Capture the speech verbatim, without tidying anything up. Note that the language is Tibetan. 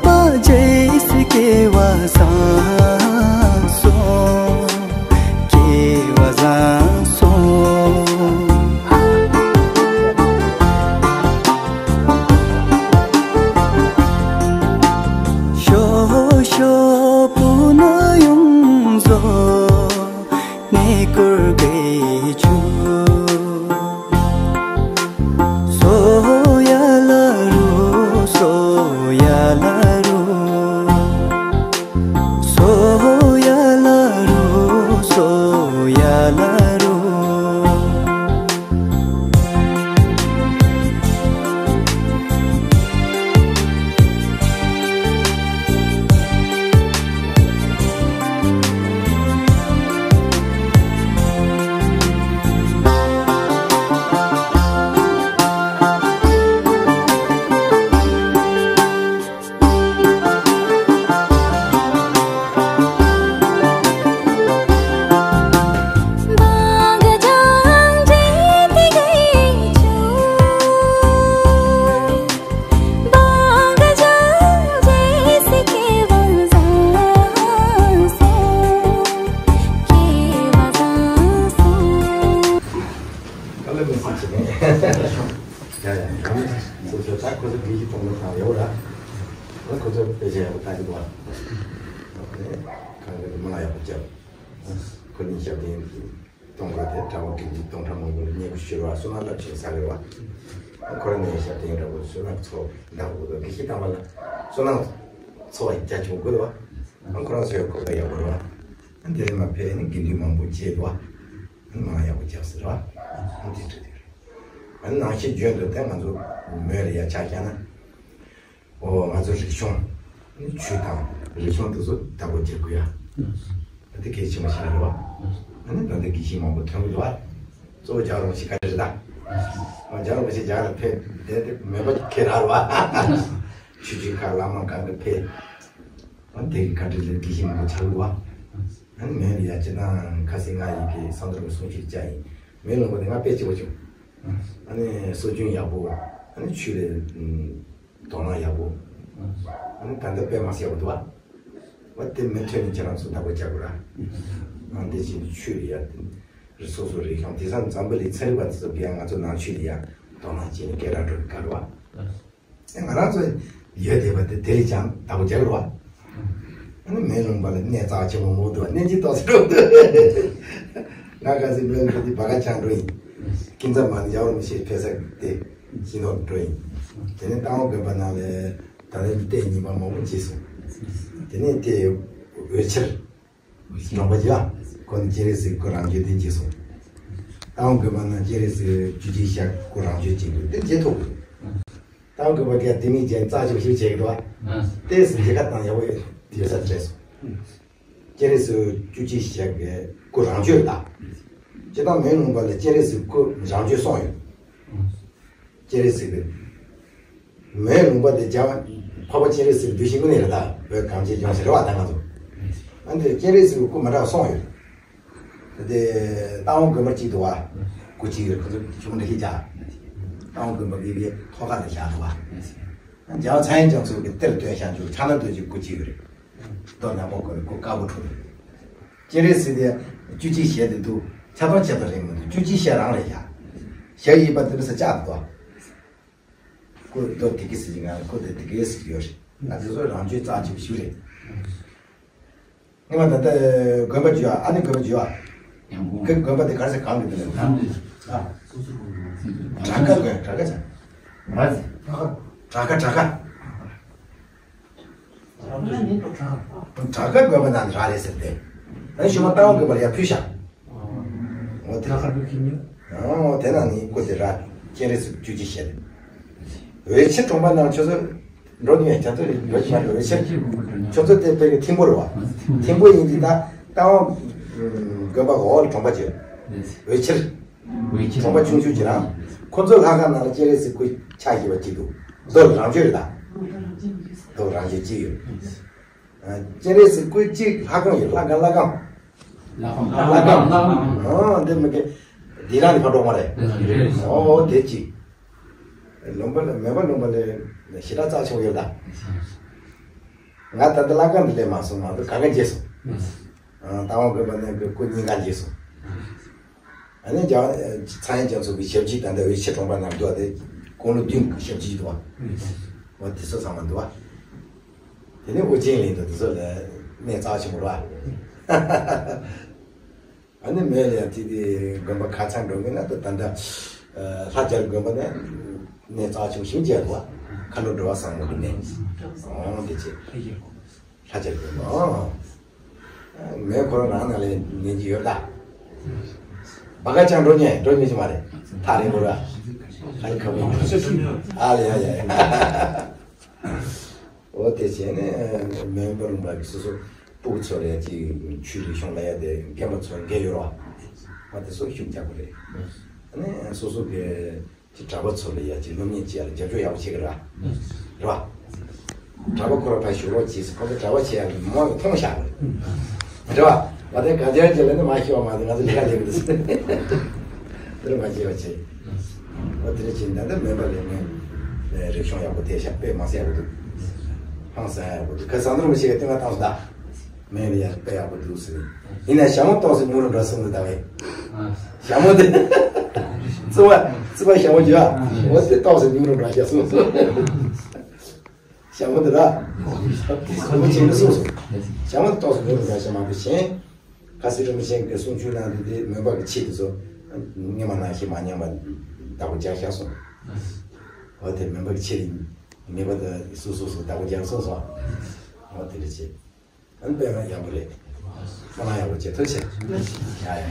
པ་རྗེས་སུ་སྐྱེ་བ་བཟང་སོང་། སྐྱེ་བ་བཟང་སོང་། ཤོ་ཤོ་བུ་ནོར་ཡོངས་རྫོགས། གནས་སྐོར་དགེ་ཆུ། སོ་ཡ་ལ་རུ། སོ་ཡ་ལ་རུ། སོ་ཡ་ལ་རུ། སོ་ཡ་ལ་རུ། ཡ་ཡ། སོ་སོ་ད་ཁོ་ཚོ་དགེ་བཤེས་གཏོང་ལ་དང་ཡོད་ར། ཁོ་ཚོ་དཔེ་ཆ་ཡག་པོ་ལྟ་གི་འདུག་བ། གང་གི་མ་ལ་ཡག་པོ་བརྒྱབ། ཁོ་གཉིས་ཞབས་བརྟན་གཏོང་ག་དེ་གྲྭ་པ་དགེ་བཤེས་སྟོང་ཕྲག་མང་པོ་ལ་སྙན་པོ་ཞུ་ར། བསོད་ནམས་རླབས་ཆེན་བསགས་རེད་བ། ཁོ་རང་ནས་ཞབས་བརྟན་ར་བོ་བསོད་ནམས་ཚོགས་འདག་དགོས་དོ། དགེ་བཤེས་དམ་པ་ལ་བསོད་ནམས་ཚོགས་རྒྱ་ཆེན་པོ་དགོས་དོ་བ། ཁོ་རང་ཚོའི་གོ་སྐབས་ཡག་པོ་རེད་བ། དེ་ནས་མ་ཕེབས་ནས་དགེ་འདུན་མང་པོ་བྱེད་དོ་བ། མ་ཡག་པོ་བརྒྱབ་ཟེར་བ། དེ་འདྲ་དེ་རེད། ཨ་ནི་ནང་ཆེན་བརྗོད་འདུག་དེ་ང་ཚོ་མོན་ལ་ཡ་ཆ་བཞག་ན། ཨོ་ང་ཚོ་རིག་གཞུང་། ཨ་ནི་ཆོས་དང་རིག་གཞུང་དེ་ཚོ་བདག་པོ་བྱེད་དགོས་ཡ། ཨ་དེ་གལ་ཆེན་པོ་ཞིག་རེད་བ། ཨ་ནི་ད་ལྟ་དགེ་བཤེས་མང་པོ་ཐོན་གི་འདུག་བ། གཙོ་བོ་རྒྱལ་བ་རིན་པོ་ཆེ་བཀའ་དྲིན་རེད་ད། ཨོ་རྒྱལ་བ་རིན་པོ་ཆེ་རྒྱ་ལ་ཕེབས་དེ་དེ་མེད་པ་ཁེ་ར་རེད་བ། ཆོས་བརྒྱུད་ཁག་བླ་མ་གང་གི་ཕེབས། ཨ་དེ་གི་བཀའ་དྲིན་ལས་དགེ་བཤེས་མང་པོ་ཆགས་འདུག་བ། ཨ་ནི་མོན་ལ་ཡ་སྤྱིར་བཏང་ཁ་སང་ང་ཡི་གེ་བསམ་གཏན་གྱི་གསུང་ཆོས་བཅར་ཡིན། མོན་ལུང་པ་དེ་ང་དཔེ་སྐྱིད་པོ་བྱུང་། ཨ་ནི་སྲོལ་རྒྱུན་ཡག་པོ། ཨ་ནི་ཆོས་ལ་དོ་སྣང་ཡག་པོ། ཨ་ནི་ད་ལྟ་དཔེ་མ་སྲིད་ཡག་པོ་འདུག་བ། བ་དེ་མུ་མཐུད་ནས་ཁྱེད་རང་ཚོ་བདག་པོ་རྒྱག་དགོས་ར། ཨ་འདི་བཞིན་ཆོས་ལ་ཡ་དེ་སོ་སོ་རིག་གཞུང་དེང་སང་འཛམ་བུ་གླིང་ཚན་རིག་པ་དེ་ཚོ་གིས་ཡང་ང་ཚོ་ནང་ཆོས་ལ་ཡ་དོ་སྣང་བྱས་ནས་སྐད་གྲགས་འགྲོ་གི་ག་རེ་བ། ང་རང་ཚོ་ཡོད་བསྡད་པ་དེ་དེ་རེད་ཀྱང་བདག་པོ་རྒྱག་རོགས། ཨ་ནི་མོན་ལུང་པ་ལ་གནས་རྩ་ཆེན་པོ་མང་པོ་འདུག་གནས་ཀྱི་ཏོག་ཙམ་འགྲོ་འདུག་ང་ག་ཚོད་མོན་ལུང་པ་དེ་བ་ག་ཆང་འགྲོ་ཡིན། ཀུན་བཟང་མ་ནི་ཡག་རུ་མི་ཤེས་ཕེ་ས་དེ་ཤིང་ཏོག་འགྲོ་ཡིན། དེ་ནས་རྟ་དབང་དགོན་པ་ནང་ལ་ད་ལན་གཏད་གཉིས་པ་མང་པོ་བྱས་སོང་། དེ་ནས་དེ་འོད་ཆེར། གྲོང་པ་ཅིག་ཨ། ཁོ་ནི་སྤྱན་རས་གཟིགས་སྐུ་རང་བྱོན་དེ་མཇལ་སོང་། རྟ་དབང་དགོན་པ་ན་སྤྱན་རས་གཟིགས་བཅུ་གཅིག་ཞག་སྐུ་རང་བྱོན་བྱེད་འདུག་དེ་མཇལ་ཐུབ་དགོས། རྟ་དབང་དགོན་པ་ག་དེ་མིན་ཅན་རྩ་ཆེ་བ་ཞིག་བྱེད་ཀྱི་འདུག་ཨ། ཏེས་མཇལ་ཁ་བཏང་ཡག་པོ་ཡོད་ས་རེད་སོང་། སྤྱན་རས་གཟིགས་བཅུ་གཅིག་ཞག་གི་སྐུ་རང་བྱོན་ད། སྤྱིར་བཏང་མོན་ལུང་པ་ལ་སྤྱན་རས་གཟིགས་སྐུ་རང་བྱོན་སོང་ཡོད། སྤྱན་རས་གཟིགས་དེ། མོན་ལུང་པ་དེ་རྒྱ་འཕགས་པ་སྤྱན་རས་གཟིགས་འདུས་ཤིང་སྐུ་ནས་རེད་ད། བོད་གངས་ཅན་ལྗོངས་ཟེར་བ་ད་ང་ཚོ། ཨ་འདི་སྤྱན་རས་གཟིགས་སྐུ་མ་འདྲ་བ་སོང་ཡོད། དེ་རྟ་དབང་དགོན་པ་གཅིག་འདུག་བ། སྐུ་གཅིག་ཡོད་ཁོ་ཚོ་ཆུང་འདྲ་ཞིག་བྱ། རྟ་དབང་དགོན་པ་གི་གི་ཐོག་ཁ་ལ་བཞག་འདུག་བ། རྒྱལ་བ་ཚངས་དབྱངས་རྒྱ་མཚོ་གི་གཏེར་སྟོན་བཞག་འཇུག་ཕྱག་ན་རྡོ་རྗེ་སྐུ་གཅིག་ཡོད་རེད། རྡོ་ནག་མོ་སྐོར་སྐུ་དཀར་པོ་ཁྲོ་རེད། སྤྱན་རས་གཟིགས་དེ་བཅུ་གཅིག་ཞལ་དེ་འདུག་ཆ་ཚང་ཆ་ཚང་རེད་མི་འདུག་བཅུ་གཅིག་ཞལ་རང་རེད་ཡ། ཞལ་གཡས་པ་དེ་ནི་ས་ལྕགས་དེ་འདུག་སྐུ་རྡོ་དེ་གི་ཟེར་གྱི་ང་སྐུ་དེ་དེ་གི་ཟེར་གྱི་ཡོད་རེད། ང་དེ་ཚོ་རང་བྱོན་རྩ་ཆེ་བ་ཞིག་རེད། སྔོན་མ་ད་ལྟ་དགོན་པ་བརྒྱུད་ཨ་ནི་དགོན་པ་བརྒྱུད་ཨ། ཡང་དགོན་དགོན་པ་དེ་ག་རེ་ཟེར་གང་གི་དེ་ལ་ཨ། དྲག་ཁ་དགོན་དྲག་ཁ་ཆ། ར་ཟེར། དྲག་ཁ་དྲག་ཁ། དྲག་ཁ་དགོན་པ་ནང་ར་རེད་ཟེར་ཏེ། ཨ་ནི་ཞུ་མ་རྟ་དབང་དགོན་པ་ལ་ཡར་ཕུལ་ཤག་འོ་དེ་ལ་ཁར་ཕུལ་ཁྱིམ་ཡོད། འོ་དེ་ནང་ནི་སྐུ་དེ་ར་སྤྱན་རས་གཟིགས་བཅུ་གཅིག་ཞལ། འོད་ཕྱིར་གྲོང་པ་ནང་ཁྱོད་ཚོ་འགྲོ་ནི་ཡང་ཁྱོད་ཚོ་འགྲོ་གི་མ་རེད། འོད་ཕྱིར་ཁྱོད་ཚོ་དེ་དཔེ་གི་ཐིམ་ཕུ་རེད་བ། ཐིམ་ཕུ་ཡིན་གྱི་ད་རྟ་དབང་དགོན་པ་འོག་ལ་གྲོང་པ་ཅིག་འོད་ཕྱིར་གྲོང་པ་ཆུང་ཆུང་ཅིག་རང་ཁོ་ཚོ་ལྷ་ཁང་ནང་ལ་སྤྱན་རས་གཟིགས་སྐུ་ཆ་བཞི་པ་གཅིག་འདུག་རྡོ་ལ་རང་བྱོན་རེད་ད། རྡོ་ལ་རང་བྱོན་གཅིག་ཡོད། སྤྱན་རས་གཟིགས་སྐུ་གཅིག་ལྷ་ཁང་ཡོད། ལྷ་ཁང་ལྷ་ཁང་། ལྷ་ཁང་། ལྷ་ཁང་། ཨོ་འདི་མི་དགེ། འདི་རང་གི་ཕ་གྲོགས་མ་རེད། ཨོ་དེ་གཅིག་ལུང་པ་ལ་མེད་པ་ལུང་པ་ལ་ཞེ་དྲག་རྩ་ཆེན་པོ་ཡོད་ད། ང་ད་ལྟ་ལྷ་ཁང་འདི་སླེབས་མ་སོང་། ང་ཚོ་ག་ག་མཇལ་སོང་། ཨ། རྟ་དབང་དགོན་པ་ནས་སྐུ་སྐུ་གཉིས་ཀ་མཇལ་སོང་། ཨ་ནི་རྒྱ་ཚངས་དབྱངས་རྒྱ་མཚོ་གི་ཞབས་ཕྱི། ད་ལྟ་འོད་ཆེ་གྲོང་པ་ནང་འདུག་པ། དེ་དགུང་ལོ་བདུན་གྱི་ཞབས་ཕྱི་འདུག་པ། འོ་དེ་ཚོ་ཚང་མ་འདུག་པ། དེ་ནས་ཨོ་རྒྱན་གླིང་དང་དེ་ཚོ་ལ་གནས་རྩ་ཆེན་པོ་རེད་པ། ཨ་ནི་མོ་ལ་ཡང་དེ་དེ་དགོན་པ་ཁ་ཚང་འགྲོ་མཁན་ན། ད་ད་ལྟ་ལྷ་རྒྱལ་དགོན་པ་ནས་གནས་རྩ་ཆེན་པོ་ཞིག་མཇལ་འདུག་པ། མཁའ་འགྲོ་འགྲོ་བ་བཟང་མོ་གི་གནས། འོ་དེ་ཅི། ལྷ་རྒྱལ་དགོན་པ། ཨོ། མོ་ཁོ་རང་རང་ནང་ལ་ཉན་གྱི་ཡོད་ད། བ་ག་ཅང་འགྲོ་ཉན་འགྲོ་ཉན་གྱི་མ་རེད། ཐག་རིང་པོ་ར། ཧ་ལས་ཁ་པོ་ཡིན། ཨ་ལས་ཡ་ཡ་ཡ། འོ་དེ་བྱས་ནས་མོན་པ་ལུང་པ་གི་སོ་སོ་སྤུ་གུ་ཚོ་ལ་ཡ་ཅིག་ཆོས་རིག་གཞུང་ལ་ཡ་དེ་རྒན་པ་ཚོ་རྒས་ཡོད་ར། ཨ་དེ་ཚོ་ཤུགས་རྒྱག་དགོས་རེད། ཨ་ནི་སོ་སོ་གི་ཅིག་གྲྭ་པ་ཚོ་ལ་ཡ་ཅིག་སློབ་གཉེར་བྱེད་ཡ་ལ་རྒྱབ་སྐྱོར་ཡག་པོ་བྱེད་ཀྱི་ར། རེད་པ། གྲྭ་པ་ཁོ་ར་ཕར་བཞུགས་རོགས་གྱིས། ཁོ་ཚོ་གྲྭ་པ་བྱེད་ཡ་ལ་མང་གི་མཐོང་བཞག་གི་རེད། རེད་པ། ང་དེ་ག་རྒྱ་བྱེད་ལ་ནི་མ་ཤེས་པ་མ་ཟད། ང་ཚོ་ལས་ཀ་ལས་ཀྱི་འདུག་ཟེར། དེ་རུ་མ་བྱེད་པ་བྱེད། འོ་དེ་རེད་ཅིག་ད་ལྟ་མོན་པ་ལས་ནས་རིག་གཞུང་ཡག་པོ་དེ་ཤ་དཔེ་མ་ཟད་ཡག་པོ་འདུག་ཧང་སང་ཡག་པོ་འདུག་ཁ་སང་ནོར་མི་ཤེས་ཀ་སྟོན་ཁ་བཏང་སོང་ད། མོན་ལ་ཡ་དཔེ་ཡག་པོ་འདུག་ཟེར། ཡིན་ན་ཞྭ་མོ་ཏོག་ཙམ་ཉུང་རུ་འགྲོ་གསུངས་འདུག་ད་བས། ཞྭ་མོ་དེ། རྩི་བ་རྩི་བ་ཞྭ་མོ་རྒྱུ་ཨ། འོ་དེ་ཏོག་ཙམ་ཉུང་རུ་འགྲོ་ཤག་གསུངས་སོང་། ཞྭ་མོ་དེ་ར། ཞྭ་མོ་བྱས་ནས་གསུངས་སོང་། ཞྭ་མོ་དེ་ཏོག་ཙམ་ཉུང་རུ་འགྲོ་ཤག་མ་གཏོགས་གཞན། ཁ་སང་རིན་པོ་ཆེ་གིས་གསུང་ཆོས་གནང་དུས་དེ་མོན་པ་གི་ཆས་དེ་ཚོ་སྔོན་མ་ནང་བཞིན་མ་ཉམས་པ་བདག་པོ་རྒྱག་ཤག་གསུངས། འོ་དེ་མོན་པ་གི་ཆས་དེ་ངེས་པར་དུ་སོ་སོ་སོ་བདག་པོ་རྒྱག་གསུངས་སོང་། འོ་དེ་འདྲ་བྱས། ཨ་ནི་དཔེ་མ་ཡག་པོ་རེད། ཁོ་རང་ཡག་པོ་བྱས། ཐུགས་རྗེ་ཆེ། ཡ་ཡ།